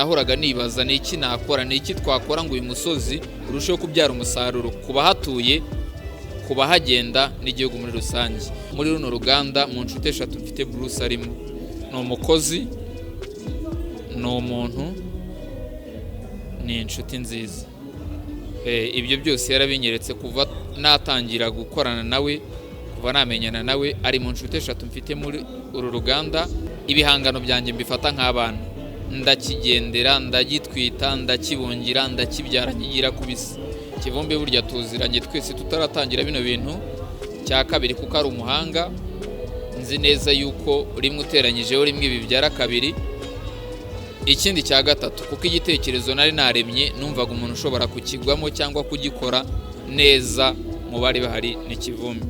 nahoraga nibaza ni iki nakora, ni iki twakora ngo uyu musozi urusheho kubyara umusaruro ku bahatuye, ku bahagenda n'igihugu muri rusange. Muri runo ruganda, mu nshuti eshatu mfite, Bruce arimo. Ni umukozi, ni umuntu, ni inshuti nziza. Ibyo byose yarabinyeretse kuva natangira gukorana nawe, kuva namenyana nawe. Ari mu nshuti eshatu mfite muri uru ruganda. Ibihangano byanjye mbifata nk'abana, ndakigendera, ndagitwita, ndakibungira, ndakibyara, nkigira ku bisi. Kivumbi burya tuziranye twese tutaratangira bino bintu. Cya kabiri, kuko ari umuhanga, nzi neza yuko rimwe uteranyijeho rimwe bibyara kabiri. Ikindi cya gatatu, kuko igitekerezo nari naremye numvaga umuntu ushobora kukigwamo cyangwa kugikora neza mu bari bahari ni Kivumbi.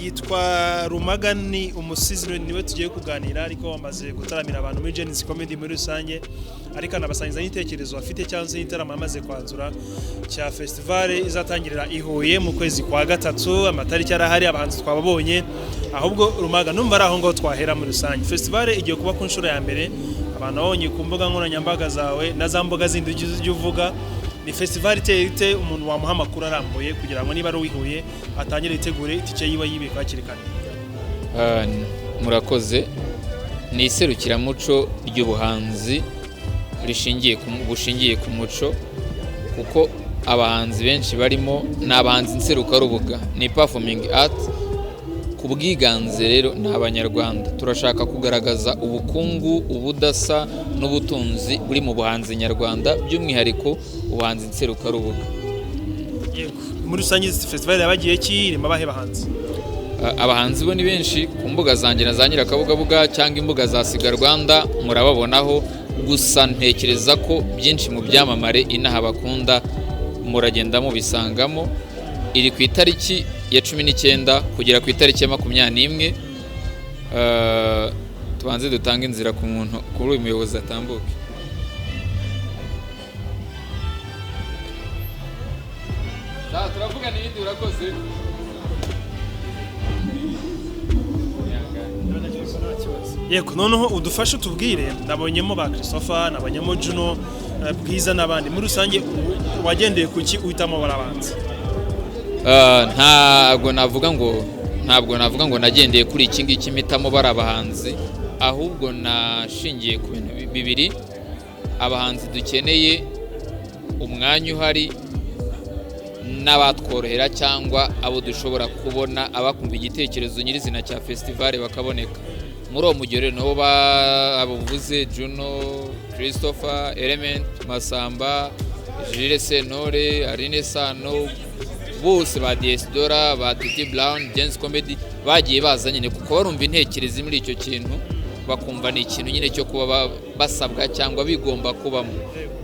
Yitwa Rumaga, ni umusizi, niwe tugiye kuganira, ariko amaze gutaramira abantu muri Gen-Z Comedy muri rusange, ariko anabasangiza n'ibitekerezo afite cyangwa se n'igitaramo amaze kwanzura cya festival izatangirira i Huye mu kwezi kwa gatatu. Amatariki arahari, abahanzi twababonye. Ahubwo Rumaga, numva ari aho ngaho twahera muri rusange. Festival igiye kuba ku nshuro ya mbere, abantu babonye ku mbuga nkoranyambaga zawe na za mbuga zindi ujya uvuga. Ni festival iteye ite? Umuntu wamuha amakuru arambuye kugira ngo niba ari uw'i Huye atangire yitegure, itike yiwe yibika hakiri kare. Murakoze. Ni iserukiramuco ry'ubuhanzi bushingiye ku muco, kuko abahanzi benshi barimo ni abahanzi nserukarubuga, ni performing art. Ku bwiganze rero ni Abanyarwanda. Turashaka kugaragaza ubukungu, ubudasa n'ubutunzi buri mu buhanzi nyarwanda, by'umwihariko ubuhanzi nserukarubuga. Yego, muri rusange festival yabagiye ki? Irimo abahe bahanzi? Abahanzi bo ni benshi. Ku mbuga zanjye na za Nyirakabugabuga cyangwa imbuga za Siga Rwanda murababonaho. Gusa ntekereza ko byinshi mu byamamare inaha bakunda muragenda mubisangamo. Iri ku itariki ya 19 kugera ku itariki ya 21. Tubanze dutange inzira ku muntu, kuri uyu muyobozi atambuke. Turavugana ibindi, urakoze. Yego, noneho udufashe utubwire, nabonyemo ba Christopher, nabonyemo Juno, Bwiza n'abandi. Muri rusange wagendeye ku ki uhitamo barabanza? Ntabwo navuga ngo nagendeye kuri iki ngiki mpitamo bari abahanzi, ahubwo nashingiye ku bintu bibiri: abahanzi dukeneye, umwanya uhari n'abatworohera cyangwa abo dushobora kubona, abakumva igitekerezo nyirizina cya festival bakaboneka. Muri uwo mugero rero nabo abuvuze: Juno, Christopher, Element, Masamba, Jules Sentore, Aline Sano, bose ba Diaspora, ba Titi Brown, Gen-Z Comedy, bagiye baza nyine kuko barumva intekerezo muri icyo kintu, bakumva ni ikintu nyine cyo kuba basabwa cyangwa bigomba kubamo.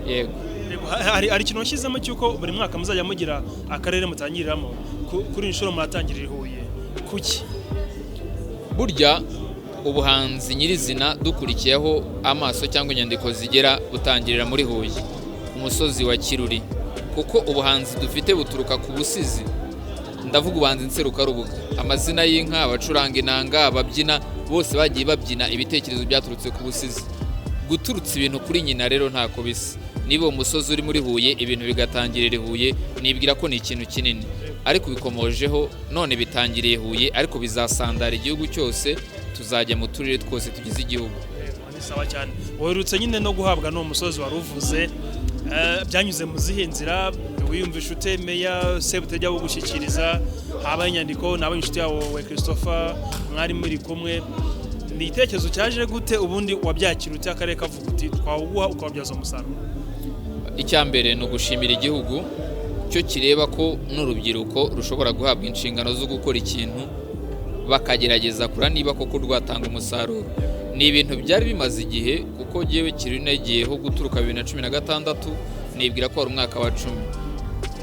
Yego. Yego, hari ikintu washyizemo cy'uko buri mwaka muzajya mugira akarere mutangiriramo. Kuri iyi nshuro muratangirira i Huye, kuki? Burya ubuhanzi nyirizina dukurikiyeho amaso cyangwa inyandiko zigera, butangirira muri Huye ku musozi wa Kiruri, kuko ubuhanzi dufite buturuka ku busizi. Ndavuga ubuhanzi nserukarubuga, amazina y'inka, abacuranga inanga, ababyina bose bagiye babyina ibitekerezo byaturutse ku busizi. Guturutsa ibintu kuri nyina rero ntako bisa. Niba uwo musozi uri muri Huye, ibintu bigatangirira i Huye, nibwira ko ni ikintu kinini. Ariko bikomojeho none bitangiriye Huye, ariko bizasandara igihugu cyose, tuzajya mu turere twose tugize igihugu. Yego, ni sawa cyane. Uherutse nyine no guhabwa n'uwo musozi wari uvuze, byanyuze mu zihe nzira? Wiyumvisha ute meya Sebutege gushyikiriza? Habaye inyandiko, nawe inshuti yawe Christopher mwari muri kumwe, ni igitekerezo cyaje gute? Ubundi wabyakira ute, akarere kavuga uti twawuguha ukawubyaza umusaruro? Icya mbere ni ugushimira igihugu cyo kireba ko n'urubyiruko rushobora guhabwa inshingano zo gukora ikintu, bakagerageza kura niba koko rwatanga umusaruro. Ni ibintu byari bimaze igihe, kuko jyewe kiri nagiyeho guturuka 2016, nibwira ko wari umwaka wa 10.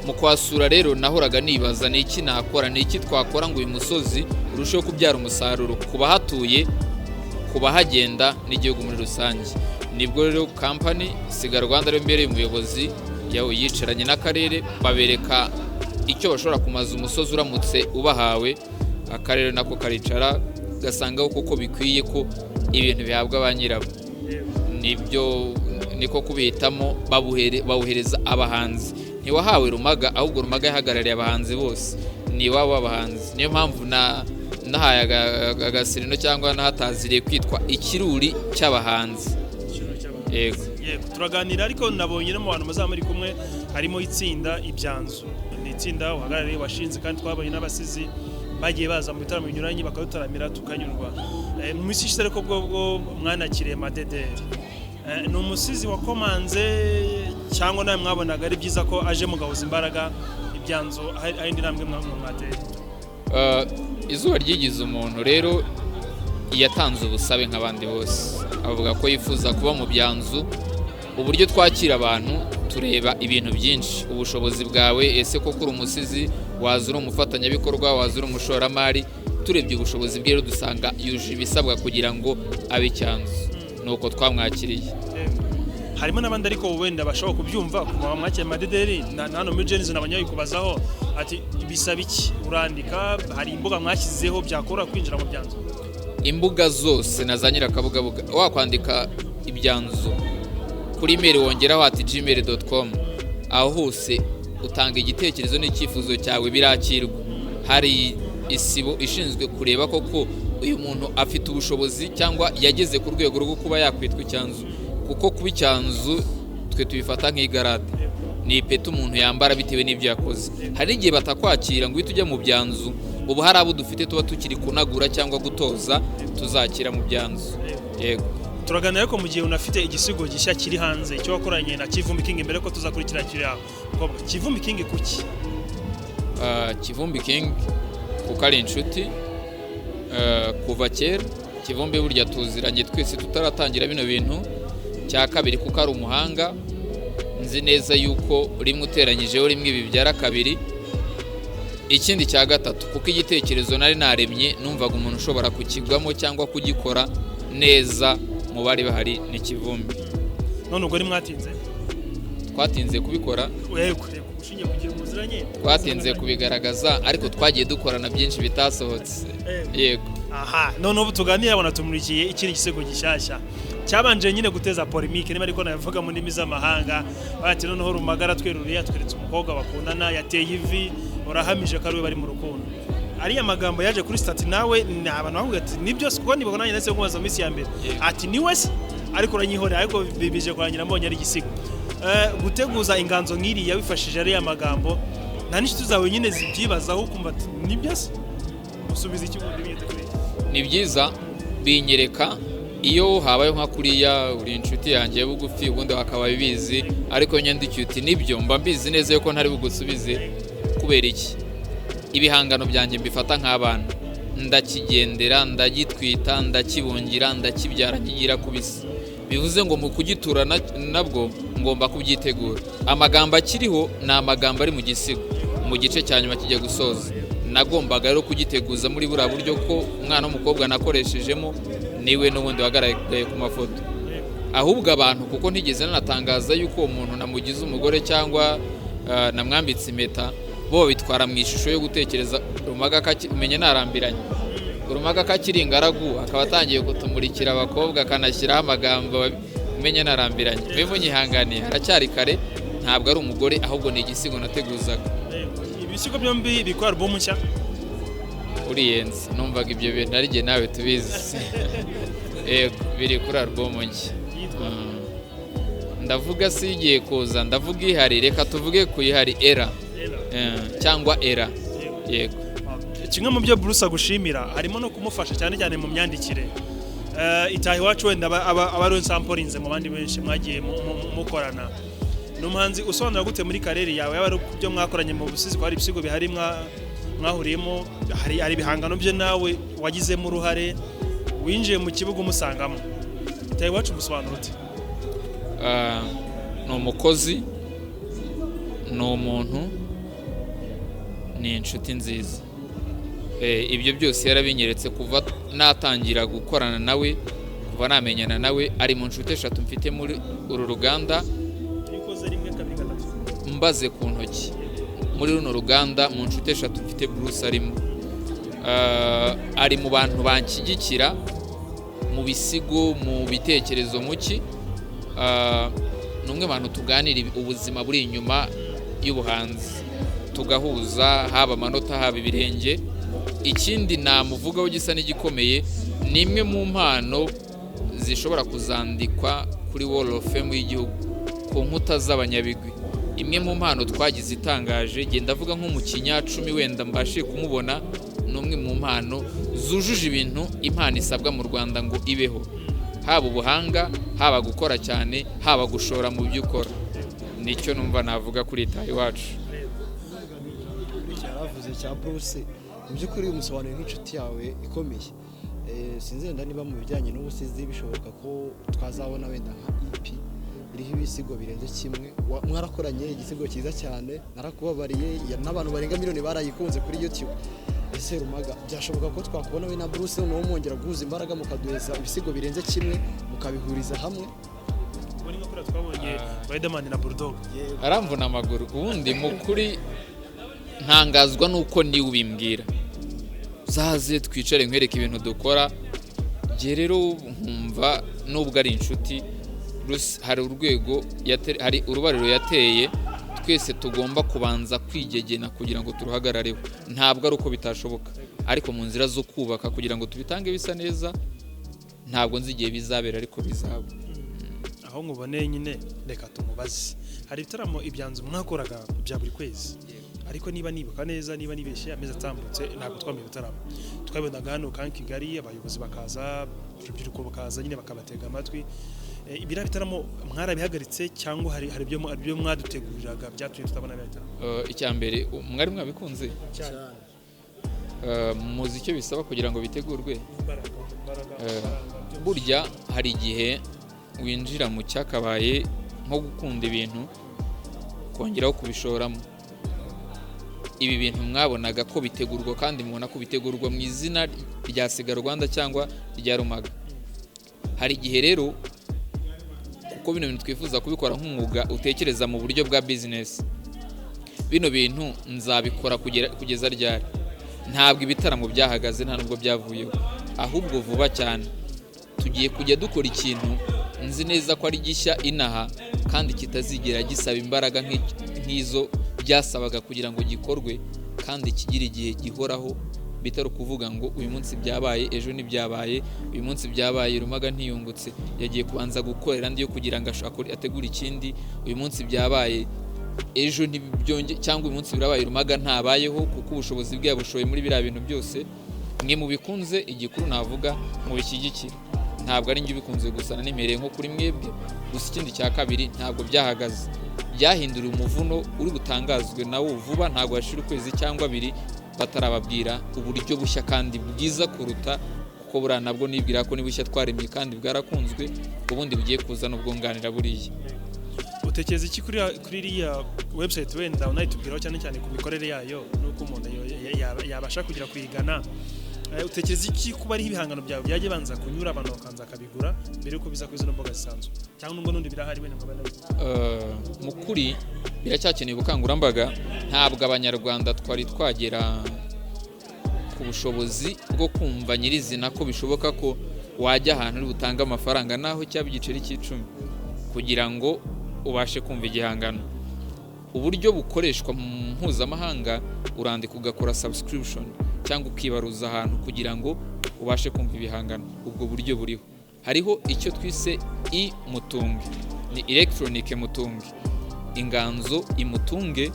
Mu kwasura rero nahoraga nibaza ni iki nakora, ni iki twakora ngo uyu musozi urusheho kubyara umusaruro ku bahatuye, ku bahagenda n'igihugu muri rusange. Nibwo rero kampani Siga Rwanda ariyo mbereye umuyobozi yicaranye n'akarere, babereka icyo bashobora kumaza umusozi uramutse ubahawe. Akarere nako karicara. Ugasanga koko bikwiye ko ibintu bihabwa ba nyirabo. Nibyo, niko kubihitamo, bawuhereza abahanzi. Ntiwahawe Rumaga, ahubwo Rumaga yahagarariye abahanzi bose, ni iwabo w'abahanzi. Niyo mpamvu na nahaye agasirino cyangwa nahataziriye kwitwa Ikiruri cy'Abahanzi. Yego. Yego, turaganira, ariko nabonye no mu bantu muzaba muri kumwe harimo itsinda Ibyanzu. Ni itsinda uhagarariye, washinze, kandi twabonye n'abasizi bagiye baza mu bitaramo binyuranye bakadutaramira tukanyurwa. Mu minsi ishize ariko bwo mwanakiriye Madederi. Ni umusizi wakomanze cyangwa nawe mwabonaga ari byiza ko aje mugahuza imbaraga Ibyanzu, hari indi ntambwe mwateye? Izuba ryigize umuntu rero yatanze ubusabe nk'abandi bose, avuga ko yifuza kuba mu Byanzu. Uburyo twakira abantu, tureba ibintu byinshi: ubushobozi bwawe, ese koko uri umusizi, waza uri umufatanyabikorwa, waza uri umushoramari. Turebye ubushobozi bwe rero dusanga yuje ibisabwa kugira ngo abe icyanzu, ni uko twamwakiriye. Harimo n'abandi ariko wenda bashobora kubyumva kuva mwakiriye Madederi na hano muri Gen-Z nabonye babikubazaho, ati bisaba iki? Urandika, hari imbuga mwashyizeho byakora kwinjira mu Byanzu? Imbuga zose na za nyirakabugabuga, wakwandika Ibyanzu kuri email, wongeraho @gmail.com, aho hose utanga igitekerezo n'icyifuzo cyawe birakirwa. Hari isibo ishinzwe kureba koko uyu muntu afite ubushobozi cyangwa yageze ku rwego rwo kuba yakwitwa icyanzu, kuko kuba icyanzu twe tubifata nk'igarade, ni ipeti umuntu yambara bitewe n'ibyo yakoze. Hari igihe batakwakira ngo uhite ujya mu Byanzu. Ubu hari abo dufite tuba tukiri kunagura cyangwa gutoza tuzakira mu Byanzu, yego. Turaganira ariko mu gihe unafite igisigo gishya kiri hanze, icyo wakoranye na Kivumbi King. Mbere ko tuzakurikira kiriya mukobwa, Kivumbi King kuki? Kivumbi King kuko ari inshuti kuva kera. Kivumbi burya tuziranye twese tutaratangira bino bintu. Cya kabiri, kuko ari umuhanga, nzi neza yuko rimwe uteranyijeho rimwe bibyara kabiri. Ikindi cya gatatu, kuko igitekerezo nari naremye numvaga umuntu ushobora kukigwamo cyangwa kugikora neza mu bari bahari ni Kivumbi. None ubwo mwatinze? Twatinze kubikora? Yego, ushingiye kugira muziranye. Twatinze kubigaragaza, ariko twagiye dukorana byinshi bitasohotse, yego. Aha none ubu tuganira abona tumurikiye ikindi gisigo gishyashya cyabanje nyine guteza polémique, niba ariko nabivuga mu ndimi z'amahanga. Bati noneho Rumagara tweruriye atweretse umukobwa bakundana, yateye ivi, urahamije ko ari we bari mu rukundo. Ariya magambo yaje kuri status, nawe ni abantu bavuga ati nibyo, kuko niba nanjye ndetse kubaza mu minsi ya mbere ati ni we se, ariko uranyihorera, ariko bibije kurangira mbonye ari igisigo. Guteguza inganzo nk'iriya wifashishije ariya magambo, nta n'inshuti zawe nyine zibyibazaho, ukumva ati nibyo se? Usubiza iki ubundi bigeze kuri? Ni byiza, binyereka iyo habayeho nka kuriya uri inshuti yanjye bugufi, ubundi bakaba bizi, ariko iyo nyandikiye uti nibyo, mba mbizi neza yuko ntari bugusubize. Kubera iki? Ibihangano byanjye mbifata nk'abana, ndakigendera, ndagitwita, ndakibungira, ndakibyara, nkigira kubisa. Bivuze ngo mu kugitura nabwo ngomba kubyitegura. Amagambo akiriho ni amagambo ari mu gisigo mu gice cya nyuma kijya gusoza. Nagombaga rero kugiteguza muri buriya buryo ko umwana w'umukobwa nakoreshejemo niwe n'ubundi wagaragaye ku mafoto. Ahubwo abantu, kuko ntigeze nanatangaza yuko uwo muntu namugize umugore cyangwa namwambitse impeta, bo babitwara mu ishusho yo gutekereza Rumaga umenya narambiranye, Rumaga kakiri ingaragu akaba atangiye kutumurikira abakobwa, akanashyiraho amagambo, umenya narambiranye. Mbe munyihanganiye, haracyari kare, ntabwo ari umugore, ahubwo ni igisigo nateguzaga. Ibisigo byombi bikora album nshya? Uriyenze, numvaga ibyo bintu ari jye nawe tubizi. Yego, biri kuri album nshya. Ndavuga si igiye kuza, ndavuga ihari. Reka tuvuge ku ihari, Era cyangwa Era, yego. Kimwe mu byo Bruce agushimira harimo no kumufasha cyane cyane mu myandikire. Itaha Iwacu wenda aba ari samporinze mu bandi benshi mwagiye mukorana. Ni umuhanzi usobanura gute muri career yawe, yaba ari ku byo mwakoranye mu busizi, ko hari ibisigo bihari mwahuriyemo, hari ibihangano bye nawe wagizemo uruhare, winjiye mu kibuga umusangamo. Itaha Iwacu umusobanura ute? Ni umukozi, ni umuntu, ni inshuti nziza. Ibyo byose yarabinyeretse kuva natangira gukorana nawe, kuva namenyana nawe. Ari mu nshuti eshatu mfite muri uru ruganda. Iyo ukoze rimwe, kabiri, gatatu. Mbaze ku ntoki, muri runo ruganda mu nshuti eshatu mfite Bruce arimo. Ari mu bantu banshyigikira mu bisigo, mu bitekerezo, muki. Ni umwe mu bantu tuganira ubuzima buri inyuma y'ubuhanzi, tugahuza, haba amanota, haba ibirenge. Ikindi namuvugaho gisa n'igikomeye, ni imwe mu mpano zishobora kuzandikwa kuri Wall of Fame y'igihugu, ku nkuta z'abanyabigwi. Imwe mu mpano twagize itangaje, genda avuga nko mu kinyacumi wenda mbashije kumubona, ni umwe mu mpano zujuje ibintu impano isabwa mu Rwanda ngo ibeho, haba ubuhanga, haba gukora cyane, haba gushora mu byo ukora. Nicyo numva navuga kuri Itahiwacu. Icyo yaravuze cya Bruce, mu by'ukuri umusobanuye nk'inshuti yawe ikomeye. Sinzi wenda niba mu bijyanye n'ubusizi bishoboka ko twazabona wenda nka EP iriho ibisigo birenze kimwe. Mwarakoranye igisigo cyiza cyane, "Narakubabariye", n'abantu barenga miliyoni barayikunze kuri YouTube. Ese Rumaga, byashoboka ko twakubona we na Bruce noneho mwongera guhuza imbaraga, mukaduheza ibisigo birenze kimwe, mukabihuriza hamwe? Ubwo ni nka kuriya twabonye Riderman na Bulldog. Aramvuna amaguru. Ubundi mu kuri ntangazwa nuko niwe ubimbwira, uzaze twicare nkwereke ibintu dukora. Njye rero nkumva nubwo ari inshuti, hari urwego hari urubariro yateye, twese tugomba kubanza kwigegena kugira ngo turuhagarareho. Ntabwo ari uko bitashoboka, ariko mu nzira zo kubaka kugira ngo tubitange bisa neza. Ntabwo nzi igihe bizabera, ariko bizaba. Aho nkuboneye nyine, reka tumubaze. Hari ibitaramo ibyanzu mwakoraga bya buri kwezi, ariko niba nibuka neza, niba nibeshye, amezi atambutse ntabwo twamenye ibitaramo. Twabonaga hano kandi Kigali abayobozi bakaza, urubyiruko bakaza nyine bakabatega amatwi. Biriya bitaramo mwarabihagaritse cyangwa hari ibyo mwaduteguriraga byatumye tutabona biriya bitaramo? Icya mbere, mwari mwabikunze. Cyane. Muzi icyo bisaba kugira ngo bitegurwe. Imbaraga, imbaraga, amafaranga, byose. Burya hari igihe winjira mu cyakabaye nko gukunda ibintu, kongeraho kubishoramo. Ibi bintu mwabonaga ko bitegurwa, kandi mubona ko bitegurwa mu izina rya Siga Rwanda cyangwa rya Rumaga. Hari igihe rero, kuko bino bintu twifuza kubikora nk'umwuga, utekereza mu buryo bwa bizinesi: bino bintu nzabikora kugeza ryari? Ntabwo ibitaramo byahagaze, nta nubwo byavuyeho. Ahubwo vuba cyane tugiye kujya dukora ikintu nzi neza ko ari gishya inaha, kandi kitazigera gisaba imbaraga nk'izo byasabaga kugira ngo gikorwe, kandi kigira igihe gihoraho, bitari ukuvuga ngo uyu munsi byabaye, ejo ntibyabaye. Uyu munsi byabaye, Rumaga ntiyungutse, yagiye kubanza gukorera andi yo kugira ngo ategure ikindi. Uyu munsi byabaye, ejo ntibyonge, cyangwa uyu munsi birabaye, Rumaga ntabayeho kuko ubushobozi bwe yabushoye muri biriya bintu byose. Mwe mubikunze, igikuru navuga, mubishyigikire. Ntabwo ari njye ubikunze gusa, nanimereye nko kuri mwebwe gusa. Ikindi cya kabiri, ntabwo byahagaze, byahinduriwe umuvuno uri butangazwe nawo vuba. Ntabwo hashira ukwezi cyangwa abiri batarababwira uburyo bushya kandi bwiza kuruta, kuko buriya nabwo nibwira ko ni bushya twaremye kandi bwarakunzwe. Ubundi bugiye kuza n'ubwunganira buriya. Utekereza iki kuri iriya website? Wenda unayitubwiraho cyane cyane ku mikorere yayo n'uko umuntu yabasha kugera kuyigana. Utekereza iki kuba ariho ibihangano byawe byajya banza kunyura, abantu bakabanza bakabigura mbere yuko biza kuri zino mbuga zisanzwe, cyangwa nubwo n'undi birahari wenda nkaba nabi? Mu kuri biracyakeneye ubukangurambaga. Ntabwo Abanyarwanda twari twagera ku bushobozi bwo kumva nyirizina ko bishoboka ko wajya ahantu uri butange amafaranga, naho cyaba igiceri cy'icumi, kugira ngo ubashe kumva igihangano. Uburyo bukoreshwa mu mpuzamahanga, urandika ugakora subscription cyangwa ukibaruza ahantu kugira ngo ubashe kumva ibihangano. Ubwo buryo buriho. Hariho icyo twise i mutunge, ni electronic mutunge, inganzo imutunge,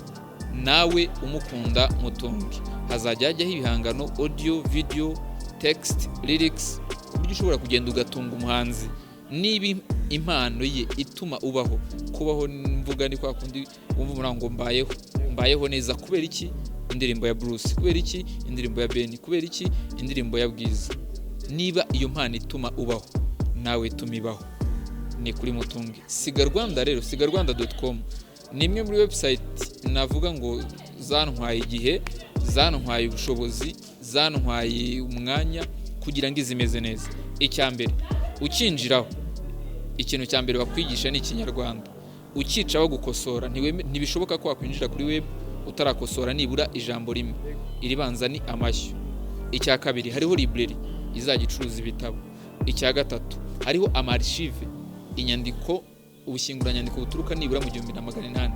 nawe umukunda mutunge. Hazajya hajyaho ibihangano, audio, video, text, lyrics, ku buryo ushobora kugenda ugatunga umuhanzi niba impano ye ituma ubaho. Kubaho mvuga ni kwa kundi wumva umuntu ngo mbayeho, mbayeho neza. Kubera iki? Indirimbo ya Bruce. Kubera iki? Indirimbo ya Ben. Kubera iki? Indirimbo ya Bwiza. Niba iyo mpano ituma ubaho, nawe ituma ibaho, ni kuri Mutunge. Siga Rwanda rero, sigarwanda.com, ni imwe muri website navuga ngo zantwaye igihe, zantwaye ubushobozi, zantwaye umwanya kugira ngo izimeze neza. Icya mbere, ukinjiraho, ikintu cya mbere bakwigisha ni Ikinyarwanda. Ukica bagukosora. Ntibishoboka ko wakwinjira kuri web utarakosora nibura ijambo rimwe. Iribanza ni amashyo. Icya kabiri, hariho library izajya icuruza ibitabo. Icya gatatu, hariho ama archives, inyandiko, ubushyinguranyandiko buturuka nibura mu 1800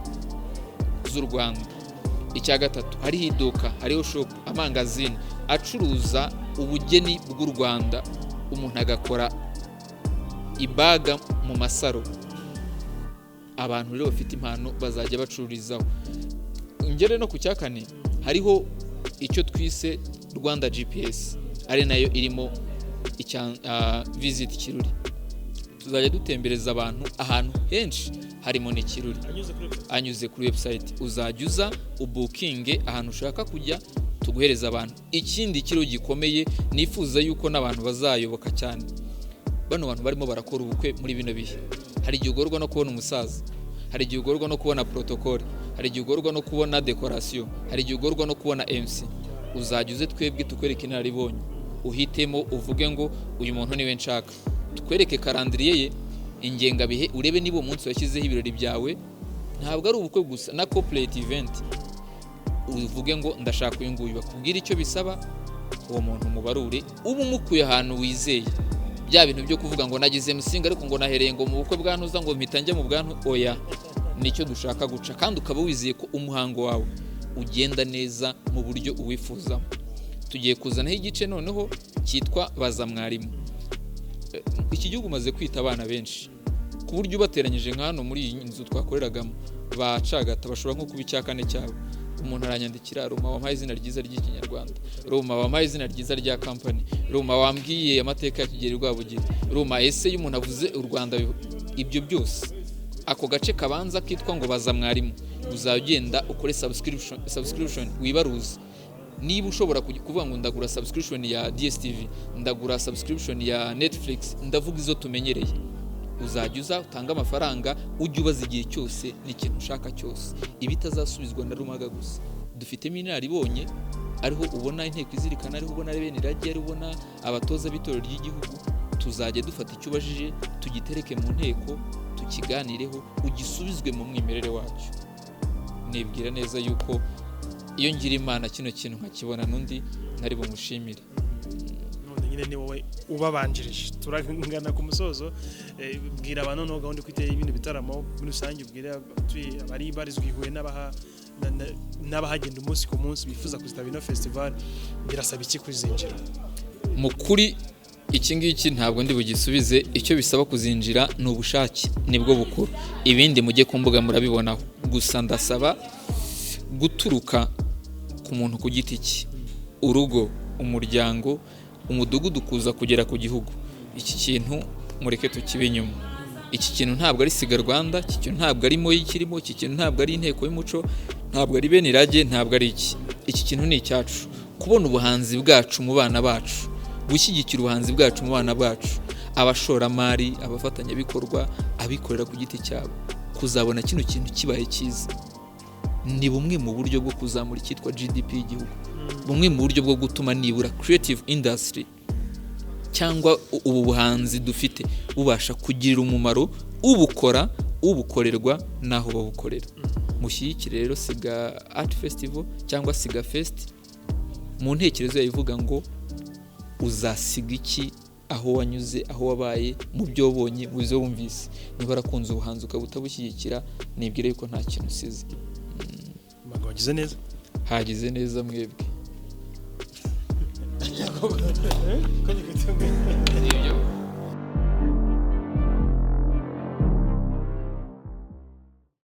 z'u Rwanda. Icya gatatu, hariho iduka, hariho shop, amangazini acuruza ubugeni bw'u Rwanda, umuntu agakora ibaga mu masaro. Abantu rero bafite impano bazajya bacururizaho. Ngere no ku cya kane, hariho icyo twise Rwanda GPS, ari nayo irimo Visit Kiruri. Tuzajya dutembereza abantu ahantu henshi harimo n'Ikiruri. Anyuze kuri website. Anyuze kuri website, uzajya uza ubookinge ahantu ushaka kujya, tuguhereza abantu. Ikindi kiro gikomeye nifuza yuko n'abantu bazayoboka cyane, bano bantu barimo barakora ubukwe muri bino bihe, hari igihe ugorwa no kubona umusaza, hari igihe ugorwa no kubona protocole, hari igihe ugorwa no kubona decoration, hari igihe ugorwa no kubona MC. Uzajya uze twebwe tukwereke inararibonye, uhitemo uvuge ngo uyu muntu niwe nshaka, tukwereke calendrier ye, ingengabihe, urebe niba uwo munsi washyizeho ibirori byawe. Ntabwo ari ubukwe gusa, na corporate event, uvuge ngo ndashaka uyu nguyu, bakubwire icyo bisaba, uwo muntu mubarure, uba umukuye ahantu wizeye. Bya bintu byo kuvuga ngo nagize musinga ariko ngo nahereye ngo mu bukwe bwa ntuza ngo mpita njya mu bwantu, oya, nicyo dushaka guca. Kandi ukaba wizeye ko umuhango wawe ugenda neza mu buryo uwifuzamo. Tugiye kuzanaho igice noneho cyitwa Baza Mwarimu. Iki gihugu umaze kwita abana benshi, ku buryo ubateranyije nka hano muri iyi nzu twakoreragamo bacagata bashobora nko kuba icya kane cyabo. Umuntu aranyandikira: "Ruma, wampaye izina ryiza ry'Ikinyarwanda. Ruma, wampaye izina ryiza rya company. Ruma, wambwiye amateka ya Kigeli Rwabugiri. Ruma, ese iyo umuntu avuze u Rwanda?" Ibyo byose, ako gace kabanza kitwa ngo Baza Mwarimu, uzajya ugenda ukore subscription, wibaruze niba ushobora kuvuga ngo ndagura subscription ya DSTV, ndagura subscription ya Netflix, ndavuga izo tumenyereye. Uzajya uza utange amafaranga, ujye ubaza igihe cyose n'ikintu ushaka cyose, ibitazasubizwa na Rumaga gusa. Dufitemo inararibonye, ariho ubona Inteko Izirikana, ariho ubona bene irage, ariho ubona abatoza b'itorero ry'igihugu. Tuzajya dufata icyo ubajije tugitereke mu nteko, tukiganireho, ugisubizwe mu mwimerere wacyo. Nibwira neza yuko iyo ngira Imana kino kintu nkakibona n'undi ntari bumushimire. None nyine ni wowe ubabanjirije, turangana ku musozo. Bwira abantu noneho gahunda uko iteye ibindi bitaramo muri rusange, ubwire abatuye, abari barizwa i Huye n'abahagenda umunsi ku munsi bifuza kuzitabira ino festival, birasaba iki kuzinjira? Mu kuri iki ngiki ntabwo ndi bugisubize. Icyo bisaba kuzinjira ni ubushake, nibwo bukuru. Ibindi mujye ku mbuga murabibonaho. Gusa ndasaba guturuka ku muntu ku giti cye, urugo, umuryango, umudugudu, kuza kugera ku gihugu. Iki kintu mureke tukibe inyuma. Iki kintu ntabwo ari Siga Rwanda, iki kintu ntabwo ari Moyi kirimo, iki kintu ntabwo ari Inteko y'Umuco, ntabwo ari bene irage, ntabwo ari iki. Iki kintu ni icyacu. Kubona ubuhanzi bwacu mu bana bacu, gushyigikira ubuhanzi bwacu mu bana bacu, abashoramari, abafatanyabikorwa, abikorera ku giti cyabo, kuzabona kino kintu kibaye cyiza ni bumwe mu buryo bwo kuzamura icyitwa GDP y'igihugu, bumwe mu buryo bwo gutuma nibura creative industry cyangwa ubu buhanzi dufite bubasha kugirira umumaro ubukora, ubukorerwa n'aho babukorera. Mushyigikire rero Siga Art Festival cyangwa Siga Fest mu ntekerezo yayo ivuga ngo uzasiga iki aho wanyuze, aho wabaye, mu byo wabonye, mu byo wumvise. Niba warakunze ubuhanzi ukaba utabushyigikira, nibwire yuko nta kintu usize. Ntabwo wagize neza. Hagize neza mwebwe. Nibyo.